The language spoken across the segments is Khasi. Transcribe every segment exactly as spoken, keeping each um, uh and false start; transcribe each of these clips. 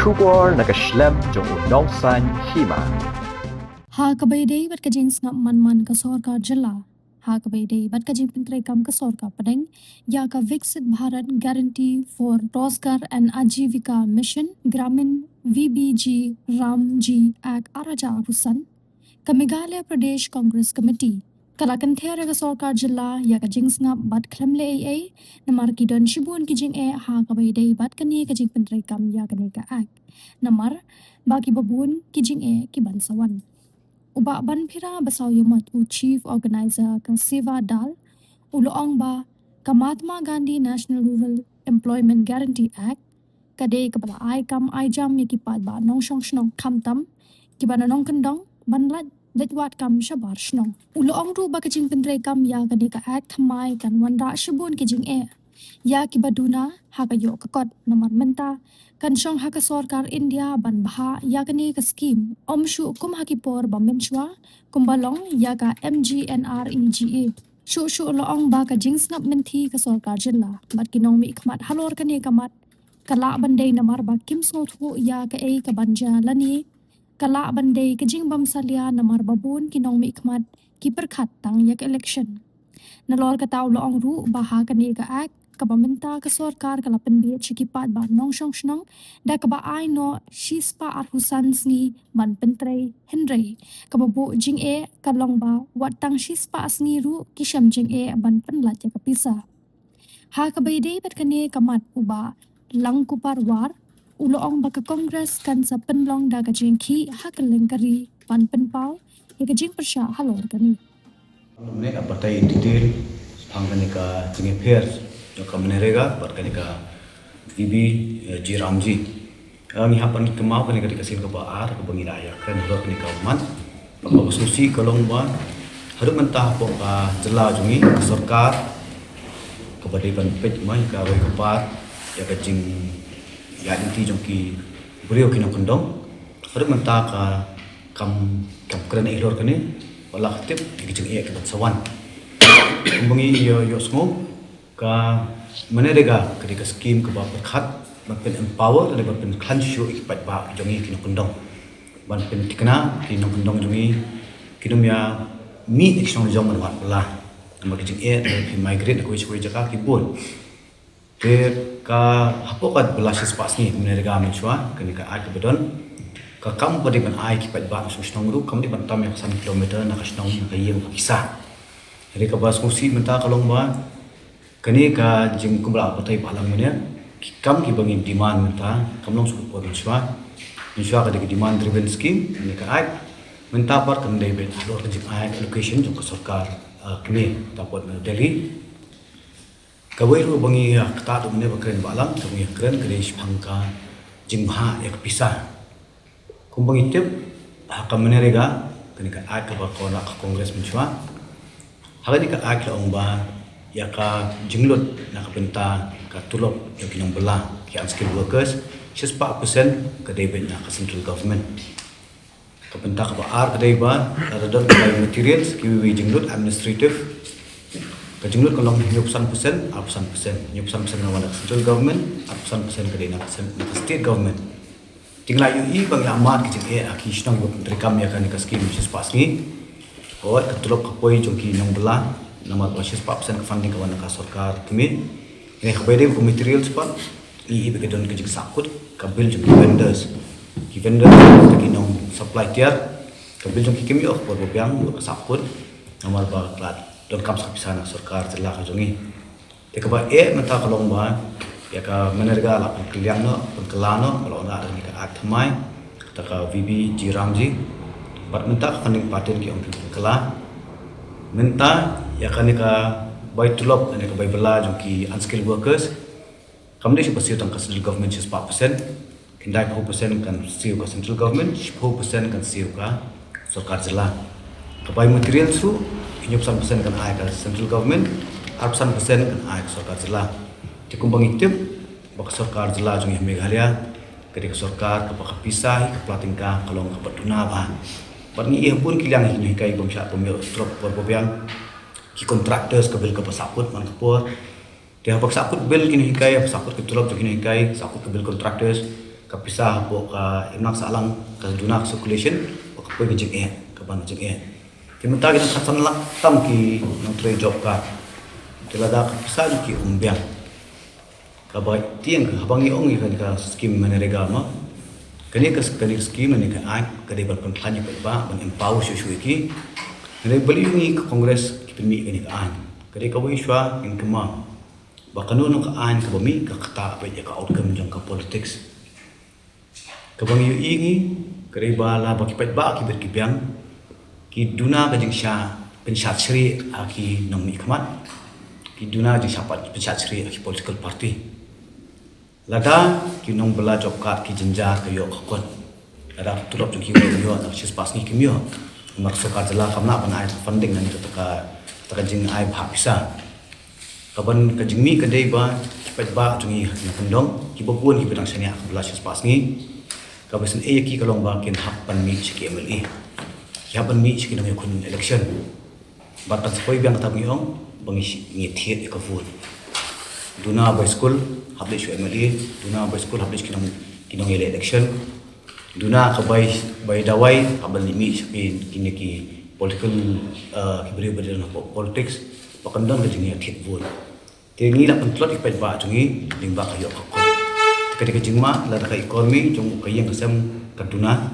Khubor na ka shlem jong u nongsaiñ hima. Ha kaba ïadei bad ka jingsngap man man ka sorkar jylla, ha kaba ïadei bad ka jingpyntreikam ka sorkar pdeng ïa ka Viksit Bharat Guarantee for Rozgar and Ajivika Mission Gramin V B G RAM G Act ar hajar arphew san, ka Meghalaya Pradesh Congress Committee ka la kynther ïa ka sorkar jylla ïa ka jingsngap bad khlem leh ei ei, namar ki don shibun ki jingeh ha kaba ïadei bad kane ka jingpyntreikam ïa kane ka Act, namar ba kiba bun ki jingeh ki ban sa wan. U Bah Banphira Basaiawmoit, u Chief Organizer ka Seva Dal, u la ong ba ka Mahatma Gandhi National Rural Employment Guarantee Act ka dei kaba la ai kam ai jam ïa ki paidbah nongshong shnong, khamtam kiba na nongkyndong, ban lait leit wad kam shabar shnong. U la ong ruh ba ka jingpyntreikam ïa kane ka Act thymmai kan wanrah shibun ki jingeh ïa kiba duna ha ka ïoh ka kot, namar mynta kan shong ha ka sorkar India ban bhah ïa kane ka skim, ym shuh kum ha ki por ba mynshuwa, kumba long ïa ka MGNREGA. Shuh shuh la ong ba ka jingsngap mynthi ka sorkar jylla bad ki nongmihkhmat halor kane ka mat ka lah ban dei namar ba kim sngewthuh ïa kaei ka ban jia lane ka lah ban dei ka jingbymsalia namar ba bun ki nongmihkhmat ki pyrkhat tang ïa ka election. Nalor kata u la ong ruh ba ha kane ka Act kaba mynta ka sorkar ka la pynbeit sha ki paidbah nongshong shnong da kaba ai noh shispah arphew san sngi ban pyntrei, hynrei kaba buh jingeh ka long ba wat tang shispah sngi ruh ki shem jingeh ban pynlait ïa ka pisa. Ha kaba ïadei bad kane ka mat, u Bah Langkupar War u la ong ba ka Congress kan sa pynlong da ka jingkhih ha kylleng ka ri ban pynpaw ïa ka jingpyrshah halor kane. Mynne nga batai in detail shaphang kane ka jingïapher jong ka MGNREGA bad kane ka VBG RAM G. Eh, ngi hap ban kynmaw kane ka dei ka sien kaba ar kaba ngi la ïakren halor kane ka mat. Kaba sngewsih ka long ba haduh mynta hapoh ka jylla jong ngi, ka sorkar kaba dei ban peit ma ïa ka roi ka par ïa ka jingïaid lynti jong ki briew ki nongkyndong, haduh mynta ka kam, kam kren ei halor kane, wat la ka tip ïa ki jingeh kiban sa wan. Kumba ngi ïoh, ïohsngew, ka MGNREGA ka dei ka skim kaba pyrkhat ban pyn-empower lane ban pynkhlaiñ shuh ïa ki paidbah jong ngi ki nongkyndong, ban pynthikna ki nongkyndong jong ngi kin ym ïa mih na ki shnong la jong ban wad bylla. Namar ki jingeh lane phi migrate na kawei sha kawei jaka ki bun. Te ka hapoh ka bylla shispah sngi MGNREGA mynshuwa, kane ka Act kaba don, ka kam ba dei ban ai ki paidbah na shnong shnong ruh kam dei ban tam ïa ka san kilometer na ka shnong, na ka ïing, na ka pisa. Hynrei kaba sngewsih mynta ka long ba kane ka jing, kumba la batai Bah Lang mynne, ki kam kiba ngi demand mynta kam long shu por mynshuwa. Mynshuwa ka dei ka demand driven scheme, kane ka Act mynta pat kan dei beit halor ka jingai allocation jong ka sorkar, eh, kmie, ta pat na Delhi. Kawei ruh ba ngi ïa ktah mynne ba kren Bah Lang, kaba ngi ïa kren ka dei shaphang ka jingbhah ïa ka pisa. Kumba ngi tip, ha ka MGNREGA, kane ka Act kaba ka wanrah ka Congress mynshuwa. Ha kane ka Act la ong ba ïa ka jinglut na ka bynta ka tulop jong ki nongbylla, ki unskilled workers, shispah percent ka dei beit na ka central government. Ka bynta kaba ar ka dei ba lada don ka bai materials, kiwei wei jinglut administrative, ka jinglut kan long hynñiewphew san percent, arphew san percent. Hynñiewphew san percent kan wan na ka central government, arphew san percent ka dei na ka cen-, na ka state government. Te ngi la ïohi ba ngi la mad ki jingeh ha ki shnong ba pyntreikam ïa kane ka skim shispah sngi. Hooid, ka tulop ka poi jong ki nongbylla, namar ba shispah percent ka funding ka wan na ka sorkar kmie. Hynrei kaba ïadei bad ka materials pat, ngi ïohi ba ka don ka jingsahkut ka bill jong ki vendors. Ki vendors, ki nong supply tiar, ka bill jong ki kim ïoh ka por ba biang, ka sahkut namar ba ka la donkam sa ka pisa na ka sorkar jylla ka jong ngi. Te kaba eh mynta ka long ba ïa ka MGNREGA la pynkylliang noh, pynkylla noh, ba la wanrah da kane ka Act thymmai, kata ka VBG RAM G. Bad mynta ka funding pattern ki ong ki pynkylla. Mynta ïa kane ka bai tulop, kane ka bai bylla jong ki unskilled workers, kam dei shuh ba siew tang ka central government shispah percent, khyndaiphew percent kan siew ka central government, shiphew percent kan siew ka sorkar jylla. Ka bai materials ruh, hynñiewphew san percent kan ai ka central government, arphew san percent kan ai ka sorkar jylla. Te kumba ngi tip ba ka sorkar jylla jong ngi ha Meghalaya ka dei ka sorkar kaba ka pisa hi ka pla tyngka ka long kaba duna bha. Bad ngi ïohi ha bun ki liang hi ki nonghikai bym shah bym ïoh tulop por ba biang. Ki contractors ka bill kaba sahkut man ka por. Te haba ka sahkut bill ki nonghikai, haba sahkut ka tulop jong ki nonghikai, sahkut ka bill contractors, Ka pisa hapoh ka imlang sahlang ka duna ka circulation, ka poi ka jingeh, ka ban ka jingeh. Te mynta ki dang khatsan lak tam ki nongtrei job card. Te lada ka pisa jong ki um biang, kaba tieng ka haba ngi ong ïa kane ka skim MGNREGA ma. Kane ka, kane ka skim, kane ka ain, ka dei ban pynkhlaiñ ïa ki paidbah, ban empower shuh shuh ïa ki. Kane balei ngi ka Congress ki pynmih kane ka ain? Ka dei kawei shuwa ngin kynmaw ba kano kano ka ain kaba mih ka ktah beit ïa ka outcome jong ka politics. Kaba ngi ïohi ngi, ka dei ba la ba ki paidbah ki beit ki biang, ki duna ka jingshah pynshah shrieh ha ki nongmihkhmat, ki duna jingshah pat pynshah shrieh ha ki political party. Lada ki nongbylla job card ki jynjar ka ïoh ka kot, lada ka tulop jong ki ïoh na ka shispah sngi kim ïoh, namar ka sorkar jylla kam lah ban ai funding na kata ka, kata ka jingai bhah pisa. Ka ban ka jingmih ka dei ba ki paidbah jong ngi ha kyndong, kiba bun kiba dang shaniah ka bylla shispah sngi. Kaba sngewsih ïa ki ka long ba kin hap ban mih sha ki MLA, ki hap ban mih sha ki nongïakhun election. Bad kan sa poi biang kata ba ngi ong ba ngi shi-, ngi thied ïa ka vote. Duna bai skul hap leit sha MLA, duna bai skul hap leit sha ki nong, ki nongïaleh election. Duna ka bai, bai dawai hap ban leit mih sha ki, kine ki political, eh, ki briew ba don hapoh politics, ba kan don ka jingïathied vote. Te ngi lah pyntlot ïa ki paidbah jong ngi lyngba ka ïoh ka kot. Te ka dei ka jingma, lada ka economy jong ka ïing ka sem ka duna,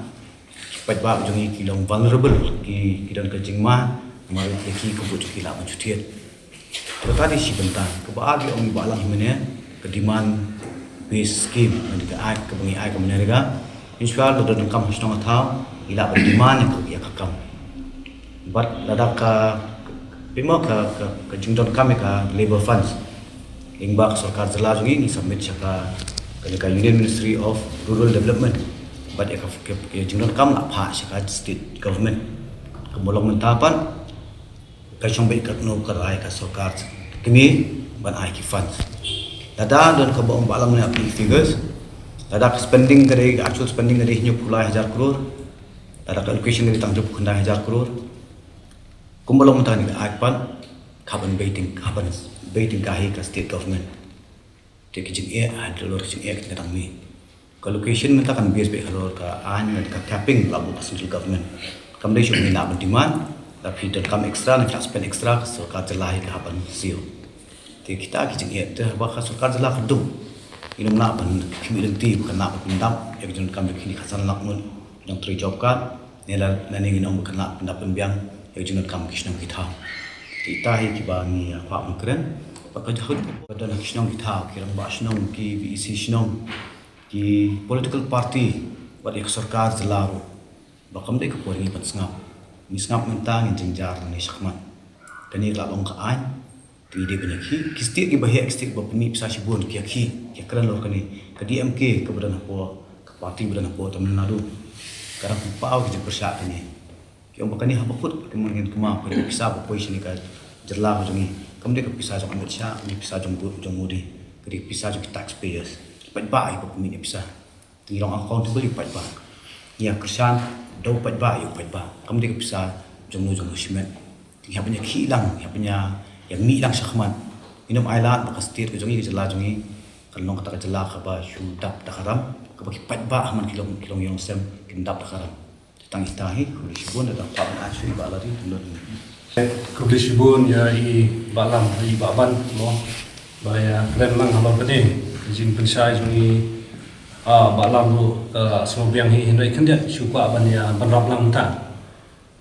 ki paidbah jong ngi ki long vulnerable, ki, ki don ka jingma, namar ïa ki ka vote jong ki lah ban shu thied. Te kata dei shi bynta. Kaba ar ngi ong ba lang hi mynne, ka demand based scheme, ngi ka ai, kaba ngi ai ka MGNREGA. Ensure lada donkam ha shnong ha thaw, ngi lah ban demand ïa ka, ïa ka kam. Bad lada ka, phi mo, ka, ka, ka jingdonkam ïa ka labour funds, lyngba ka sorkar jylla jong ngi, ngi submit sha ka, ka, ka Union Ministry of Rural Development. Bad ïa ka, ka, ka jingdonkam la phah sha ka state government. Kumba long mynta pat, ka shong beit katno ka rai ka sorkar kmie ban ai ki funds. Lada don kaba ong ba lang mynne ha ki figures, lada ka spending ka dei, ka actual spending ka dei hynñiewphew lai hajar klur, lada ka allocation ka dei tang hynñiewphew khyndai hajar klur. Kumba long mynta kane ka act pat, ka ban beiting, ka ban beiting ka hi ka state government. Te ki jingeh, ha, ki jingeh ki dang mih. Ka allocation mynta kan base beit halor ka ain, ka capping la buh ka central government. Kam dei shuh ngi lah ban demand, la phi donkam extra, ngi lah spend extra, ka sorkar jylla hi ka hap ban siew. Te kita ki jingeh, te haba ka sorkar jylla ka duk, ngin ym lah ban khmih lynti ba kan lah ban pyndap ïa ka jingdonkam jong kine ki khatsan lak ngut nongtrei job card. Ne la, lane ngin ym, ba kan lah pyndap pynbiang ïa ka jingdonkam ki shnong ki thaw. Te kita hi kiba ngi, ah, kwah ban kren. Ba ka jingkyrkhu ba don ha ki shnong ki thaw, ki rangbah shnong, ki VEC shnong, ki political party, bad ïa ka sorkar jylla ruh, ba kam dei ka por ngi ban sngap. Ngi sngap mynta, ngin jynjar nangne shakhmat. Kane ka la long ka ain. Te ngi dei ban ïakhih, ki state kiba heh, ki state kiba pynmih pisa shibun, ki ïakhih, ki ïakren halor kane. Ka DMK kaba don hapoh, ka party ba don hapoh Tamil Nadu, ka dang pynpaw ki jingpyrshah kane. Ki ong ba kane haba kut, ki mon ngin kynmaw, ka dei ka pisa ba poi shane ka jylla ka jong ngi. Kam dei ka pisa jong Amit Shah, kam dei pisa jong Mo-, jong Modi, ka dei ka pisa jong ki taxpayers, ki paidbah kiba pynmih ïa pisa. Te ngi long accountable ïa u paidbah. Ngi ïa kyrshan da u paidbah ïa u paidbah. Kam dei ka pisa jong no jong no shimet. Te ngi hap ban ïakhih lang, ngi hap ban ïa, ïa mih lang shakhmat. Ngin ym ailad ba ka state ka jong ngi, ka jylla jong ngi, kan long kata ka jylla kaba shu dap da ka ram, kaba ki paidbah ha man ki long, ki long ïing long sem, kin dap da ka ram. Te tang ita hi, khublei shibun, da dang kwah ban ai shuh ïa i Bah Larry, tang don. Khublei shibun ïa i Bah Lam, i Bah Ban, mo. Ba ïa kren lang halor kane ka jingpynshai jong i, ah, Bah Lam ruh ka sngewbiang hi, hynrei khyndiat shu kwah ban ïa ban rap lang mynta.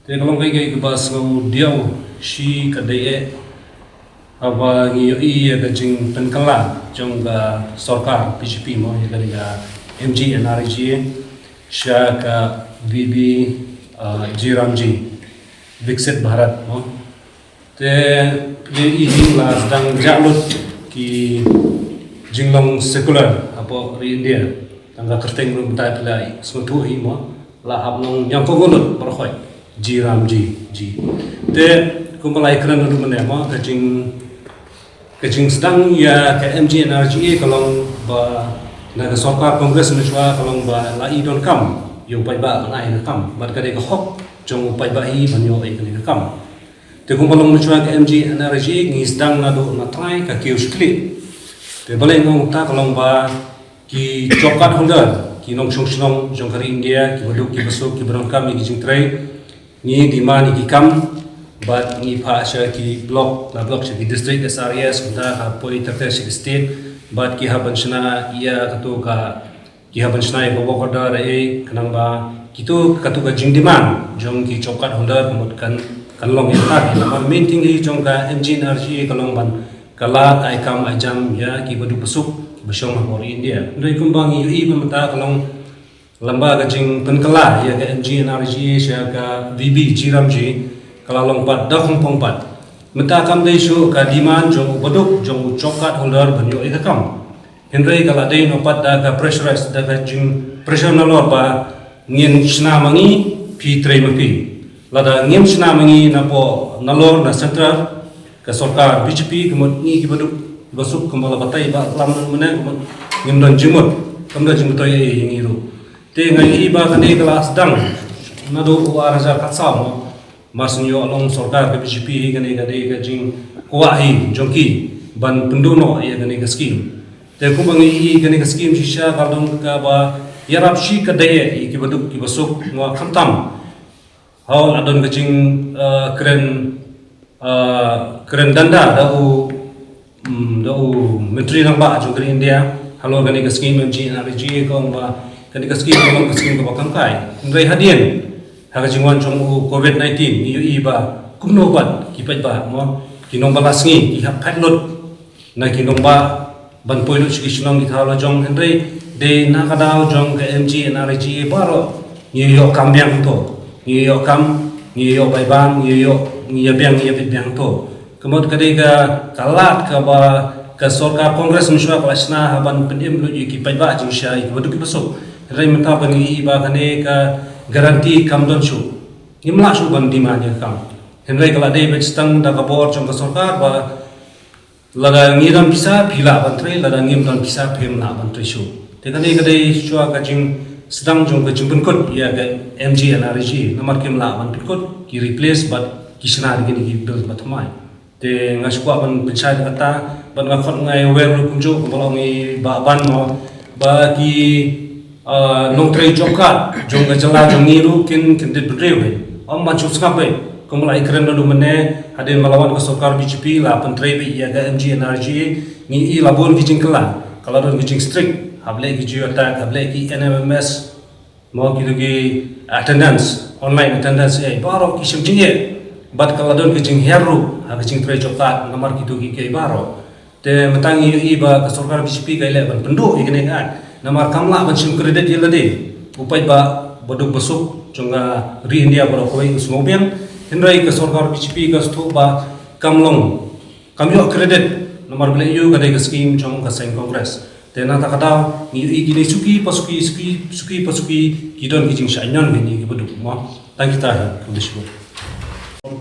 Te ka long kaei kaei kaba sngewdiaw shi ka dei eh, haba ngi ïohi ïa ka jingpynkylla jong ka sorkar BJP mo, ïa ka, ïa ka MGNREGA sha ka VB, ah, G RAM G, Viksit Bharat mo. Te phi ïohi la sdang jah lut ki jinglong secular hapoh ri India. Tang ka kyrteng ruh mynta phi la sngewthuh hi mo. La hap long ñiangkongkong lut baroh khoit. G RAM G, G. Te kumba la ïakren ruh mynne mo, ka jing, ka jingsdang ïa ka MGNREGA ka long ba na ka sorkar Congress mynshuwa ka long ba la i donkam ïa u paidbah ban ai ka kam. Bad ka dei ka hok jong u paidbah hi ban ïoh ïa kane ka kam. Te kumba long mynshuwa ka MGNREGA ngi sdang naduh na trai ka kiew shi khlieh. Te balei nga ong ta, ka long ba ki job card holder Ki nongshong shnong jong ka ri India, ki baduk ki basuk, ki baronkam ïa ki jingtrei, ngi demand ïa ki kam, bad ngi phah sha ki block, na block sha ki district S R E S, kumta ka poi ter ter sha ki state, bad ki hap ban shna ïa katu ka, ki hap ban shna ïa ka work order, eh, khnang ba kitu, katu ka jingdemand jong ki job card holder ka mut kan, kan long ïa ka, namar main thing hi jong ka M G N R G A ka long ban kylla ai kam ai jam ïa ki baduk basuk ba shong ha bor India. Hynrei kumba ngi ïohi ba mynta ka long lamba ka jingpynkylla ïa ka M G N R G A sha ka V B G Ramji, ka la long pat da khongpong pat. Mynta kam dei shuh ka demand jong u baduk, jong u job card holder ban ïoh ïa ka kam. Hynrei ka la dei noh pat da ka pressurize, da ka jing pressure nalor ba ngin shna ma ngi, phi trei ma phi. Lada ngim shna ma ngi napoh nalor na central, ka sorkar B J P, ka mut ngi ki baduk basuk kumba la batai ba lam mynne, ka mut ngim don jingmut, kam don jingmut ïa ngi ruh. Te nga ïohi ba kane ka la sdang naduh u ar hajar khatsaw, ma shu ïoh long sorkar ka B J P hi, kane ka dei ka jingkwah hi jong ki ban pynduh noh ïa kane ka scheme. Te kumba ngi ïohi, kane ka scheme shisha ka long kaba ïarap shikatdei ïa ki baduk ki basuk, ma khamtam ha la don ka jing, eh, kren, eh, kren danda da u, mm, da u Myntri Rangbah jong ka ri India halor kane ka scheme M G N R G A, ka ong ba kane ka scheme ka long ka scheme kaba kam kai. Hynrei hadien ha ka jingwan jong u covid nineteen, ngi ïohi ba kumno pat ki paidbah, mo, ki nongbylla sngi ki hap phet lut na ki nongbah ban poi lut sha ki shnong ki thaw la jong. Hynrei dei na ka daw jong ka M G N R G A baroh ngi ïoh kam biang hangto, ngi ïoh kam, ngi ïoh bai bam, ngi ïoh, ngi ïa biang, ngi ïa bit biang hangto. Ka mut ka dei ka, ka lad kaba ka sorkar Congress mynshuwa ka la shna ha ban pynim lut ïa ki paidbah jingshisha, ïa ki baduk ki basuk. Hynrei mynta ba ngi ïohi ba kane ka guarantee kam don shuh, ngim lah shuh ban demand ïa ka kam. Hynrei ka la dei beit tang da ka bor jong ka sorkar ba lada ngi don pisa phi lah ban trei, lada ngim don pisa phim lah ban trei shuh. Te kane ka dei shuwa ka jingsdang jong ka jingpynkut ïa ka M G N R G A, namar kim lah ban pynkut, ki replace bad ki shna da kine ki bill ba thymmai. Te nga shu kwah ban pynshai da kata, bad nga khot, nga ïa wer ruh kumjuh, kumba la ong i Bah Ban, mo, ba ki, ah, nongtrei job card jong ka jylla jong ngi ruh kin, kin dei bynriew beit, ym ban shu sngap beit. Kumba la ïakren naduh mynne, hadien ba la wan ka sorkar B J P la pyntrei beit ïa ka M G N R G A, ngi i la bun ki jingkylla, ka la don ki jingstrict, hap leh ki geo tag, hap leh ki N M M S, mo, kito ki attendance, online attendance, eh, baroh ki shim jingeh. Bad ka la don ki jinghiar ruh ha ki jingtrei job card namar kito ki, ki baroh. Te mynta ngi ïohi ba ka sorkar B J P ka ïaleh ban pynduh ïa kane ka act, namar kam lah ban shim credit ïa lade. U paidbah baduk basuk jong ka ri India baroh kawei u sngewbiang. Hynrei ka sorkar B J P ka sngewthuh ba kam long, kam ïoh credit namar ba leh ïa ka dei ka scheme jong ka seng Congress. Te na kata ka daw ngi ïohi kine suki pa suki, suki, suki pa suki ki don ki jingshah ñion ïa ngi ki baduk, mo. Tang kita hi, khublei shibun.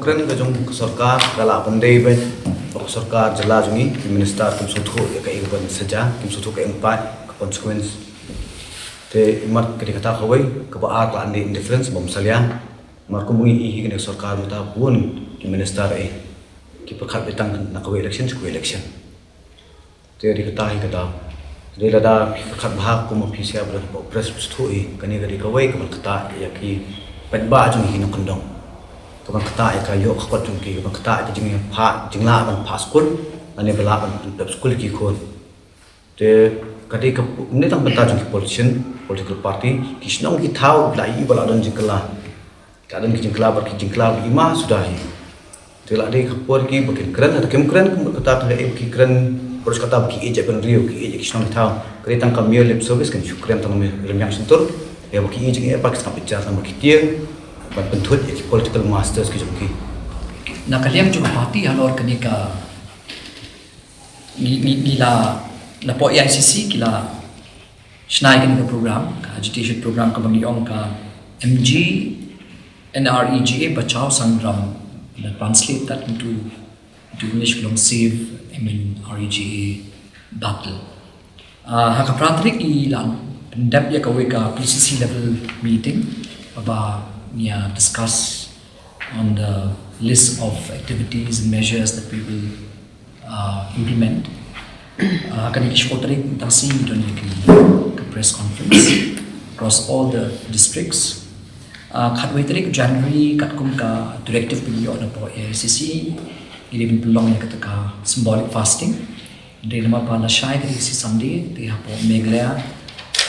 Kren ka jong ka sorkar ka la pyndei beit ba ka sorkar jylla jong ngi, ki minister kim sngewthuh ïa kaei kaban sa jia, kim sngewthuh kaei kaei ka consequence. Te imat ka dei kata kawei, kaba ar ka la indifference, bym salia. Namar kumba ngi ïohi kane ka sorkar mynta bun ki minister, eh, ki pyrkhat beit tang na kawei election sha kawei election. Te dei kata hi ka daw. Dei lada phi pyrkhat bha kum ma phi, sia ba la pynpress sngewthuh hi, kane ka dei kawei kaban ktah ïa ki paidbah jong ngi ki nongkyndong. Kaban ktah ïa ka ïoh ka kot jong ki, kaban ktah ïa ka jingphah, jinglah ban phah skul, lane ba lah ban pynpep skul ïa ki khun. Te ka dei ka, ym dei tang bynta jong ki politician, political party, ki shnong ki thaw ki la ïohi ba la don jingkylla. Ka don ki jingkylla bad ki jingkylla ba i ma suda hi. Te la dei ka por ki ba kin kren, lada kim kren, kumba kata ka dei ba ki kren, baroh kata ba ki ïeit ïa ka riew, ki ïeit ïa ki shnong ki thaw. Ka dei tang ka mere lip service, kin shu kren tang rmiang shyntur. Ïa ba ki ïeit jingeh ba ki sngap ïeit tang ba ki tieng ban pynthut ïa ki political masters ki jong ki. Na ka liang jong ka party halor kane ka ngi, ngi, ngi la, napoh A I C C ki la shna ïa kane ka program, ka agitation program kaba ngi ong ka M G N R E G A Bachao Sangram. When I translate that into, into English, ka long Save M N R E G A Battle. Ah, ha ka phra tarik ngi la pyndep ïa kawei ka P C C level meeting, ba ngi ïa discuss on the list of activities and measures that we will, uh, implement. Uh, ha kane ka shiphew tarik mynta ka sngi ngi don ïa ka press conference. across all the districts. Uh, khatwei tarik January, katkum ka directive pynïoh na pdeng A I C C, ngi dei ban pynlong ïa kata ka symbolic fasting. Dei namar ba lashai ka dei shi Sunday, te hapoh Meghalaya,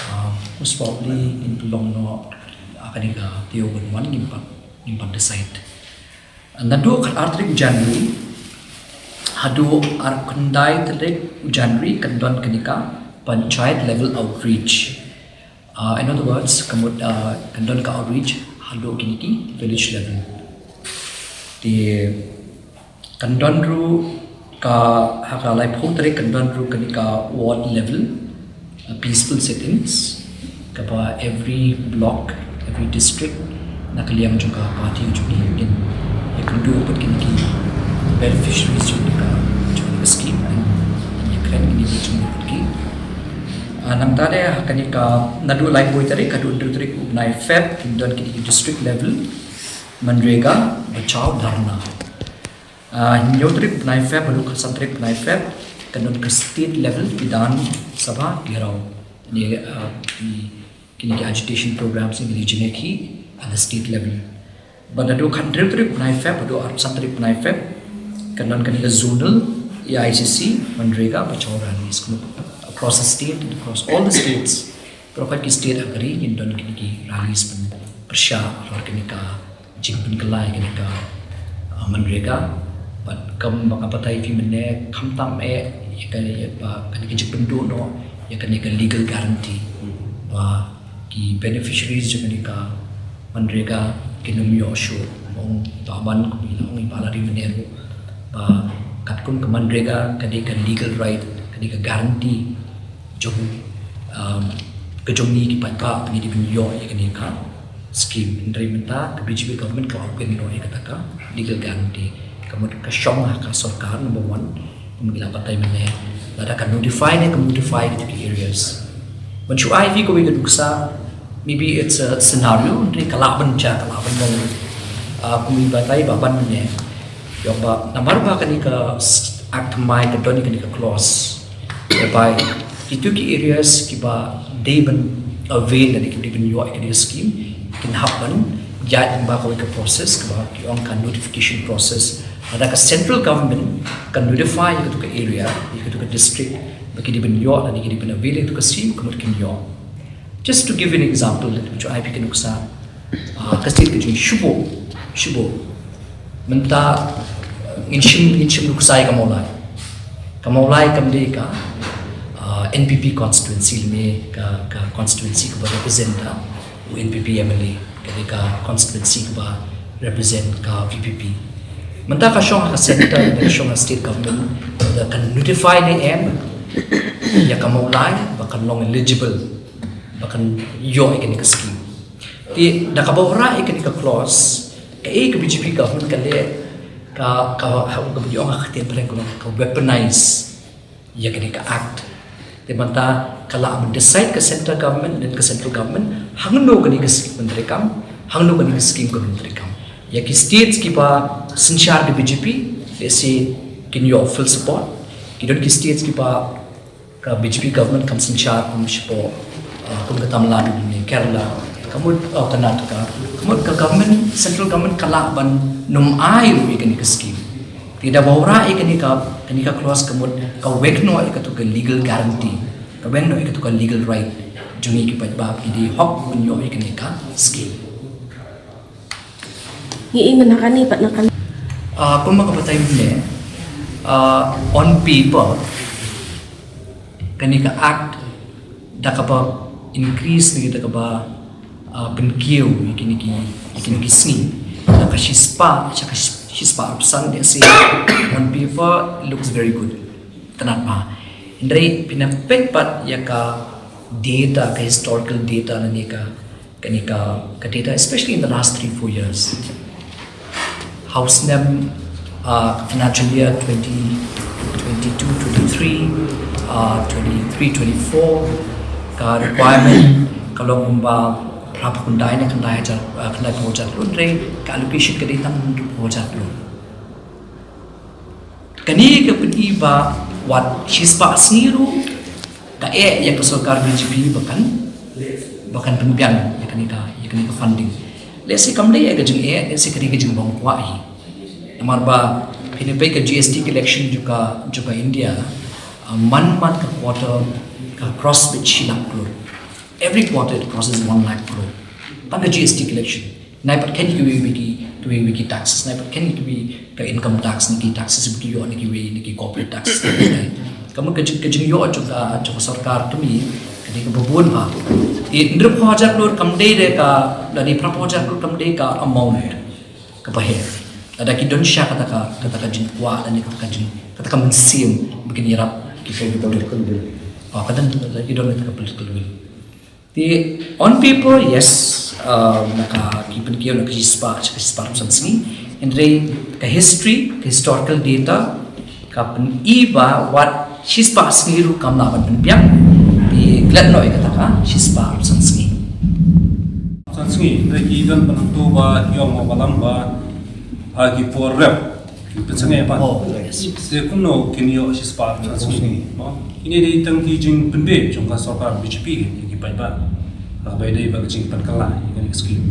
uh, most probably ngin pynlong noh, uh, kane ka taïew ban wan, ngim pat, ngim pat decide. Naduh khatar tarik January haduh arphew khyndai tarik January kan don kane ka panchayat level outreach. Uh, in other words, ka mut, uh, kan don ka outreach haduh kine ki village level. Te kan don ruh ka, ha ka laiphew tarik kan don ruh kane ka ward level, uh, peaceful sit-ins, kaba every block, every district, na ka liang jong ka party jong ngi, ngin ïakynduh bad kine ki beneficiaries jong ka, jong ka scheme, and ïakren, ngin ïakynduh bad ki. Ah, nangta de ha kane ka, naduh laiphew tarik haduh hynriew tarik u bnai Feb, kan don kine ki district level MGNREGA Bachao Dharna. Ah, hynñiew tarik bnai Feb haduh khatsan tarik bnai Feb, kan don ka state level Bidhan Sabha Gherao. Kine, ah, ki, kine ki agitation programs ngi la jngai hi at the state level. Bad naduh khathynriew tarik bnai Feb haduh arphew san tarik bnai Feb, kan don kane ka zonal A I C C MGNREGA Bachao rallies, across the state and across all the states. Baroh ki state ha ka ri ngin don kine ki rallies ban pyrshah halor kane ka jingpynkylla ïa kane ka, uh, MGNREGA. Bad kumba nga batai ïa phi mynne, khamtam eh ïa ka, ïa ba kane ka jingpynduh noh ïa kane ka legal guarantee ba ki beneficiaries jong kane ka MGNREGA kin ym ïoh shuh. Ong ba ban, kumba la ong i Bah Larry mynne ruh, ba katkum ka MGNREGA ka dei ka legal right, ka dei ka guarantee jong, um, ka jong ngi ki paidbah, ba ngi dei ban ïoh ïa kane ka scheme. Hynrei mynta ka B J P government ka la weng noh ïa kata ka legal guarantee. Ka mut ka shong ha ka sorkar, number one, kum ngi la batai mynne, lada ka notify ne ka notify kito ki areas. Ban shu ai phi kawei ka nuksa, maybe it's a scenario, hynrei ka lah ban jia, ka lah ban long. Ah, kum ngi batai Bah ban mynne, ïa ba namar ba kane ka s-, act thymmai ka don kane ka clause, whereby kito ki areas kiba dei ban avail, lane kiba dei ban ïoh ïa kane ka scheme, kin hap ban ïaid lyngba kawei ka process kaba ki ong ka notification process. Lada ka central government ka notify ïa kato ka area, ïa kato ka district, ba ki dei ban ïoh lane ki dei ban avail ïa kato ka scheme, ka mut kin ïoh. Just to give you an example, lada phi ju ai phi ka nuksa, ah, ka state ka jong ngi, shu buh, shu buh. Mynta, eh, ngin shim, ngin shim nuksa ïa ka Mawlai. Ka Mawlai kam dei ka, ah, N P P constituency lane ka, ka constituency kaba represent da u N P P M L A, ka dei ka constituency kaba represent ka V P P. Mynta ka shong ha ka centre, ka shong ha state government, da kan notify ne em ïa ka Mawlai ba kan long eligible, ba kan ïoh ïa kane ka scheme. Te da kaba wanrah ïa kane ka clause, kaei ka B J P government ka leh, ka, ka, ha, kaba ong ha ka ktien phareng ka weaponize ïa kane ka act. Te mynta ka lah ban decide ka central government, lane ka central government, hangno kane ka scheme kan treikam, hangno kane ka scheme kan treikam. Ïa ki states kiba synshar da B J P, let's say, kin ïoh full support. Ki don ki states kiba ka B J P government kam synshar, kum shapoh, uh, kum ka Tamil Nadu ne Kerala, ka mut, uh, Karnataka, ka mut ka government, central government ka lah ban nym ai ruh ïa kane ka scheme. Te da ba wanrah ïa kane ka, kane ka clause ka mut ka weng noh ïa kato ka legal guarantee, ka weng noh ïa kato ka legal right jong ngi ki paidbah, ki dei hok ban ïoh ïa kane ka scheme. Ngi i mynta kane pat na kane. Ah, kumba nga batai mynne, ah, on paper, kane ka act da kaba increase ne da kaba, ah, pynkiew ïa kine ki, ïa kine ki sngi da ka shispah, sha ka shispah arphew san, they say on paper it looks very good. Tang ba hynrei phin ïa peit pat ïa ka data, ka historical data lane ka, kane ka, ka data, especially in the last three, four years. Ha u snem, uh, financial year twenty twenty-two twenty-three, uh, twenty-three twenty-four, ka requirement ka long kumba phra phew khyndai ne khyndai hajar, uh, khyndai phew hajar klur, hynrei ka allocation ka dei tang hynriew phew hajar klur. Kane ka pyni ba wat shispah sngi ruh ka eh ïa ka sorkar B J P ba kan ba kan pynbiang ïa kane ka, ïa kane ka funding. Lehse kam dei ïa ka jingeh, lehse ka dei ka jingbym kwah hi. Namar ba phin ïa peit ka G S T collection jong ka, jong ka India, uh, man man ka quarter ka cross beit shi lak klur. Every quarter it crosses one lakh crore. Tang ka G S T collection. Nai pat khein kiwei kiwei ki, kiwei kiwei ki taxes, nai pat khein kiwei ka income tax, ne ki taxes ba ki ïoh na kiwei, ne ki corporate taxes. Ka mut ka jing, ka jingïoh jong ka, jong ka sorkar kmie ka dei kaba bun bha. Te hynriewphew hajar klur kam dei de ka, lane phraphew hajar klur kam dei ka amount kaba heh. Lada ki don sha kata ka, kata ka jingkwah, lane kata ka jing, kata ka mynsiem ba kin ïarap ki, ki, ki, oh, ka don, lada ki don kata ka political will. Te on paper, yes, uh, na ka, ki pynkiew na ka shispah, ka shispah arphew san sngi. Hynrei ka history, ka historical data ka pyni ba wat shispah sngi ruh kam lah ban pynbiang. Te klet noh ïa kata ka shispah arphew san sngi. San sngi, hynrei ki don ban hangto ba ïong ba lam ba ha ki por rep. Pynsangeh pat. Oh, yes. Te kumno kin ïoh shispah arphew san sngi. Kine dei tang ki jingpynbeit jong ka sorkar B J P ïa ki paidbah. Haba ïadei bad ka jingpynkylla ïa kane ka skim.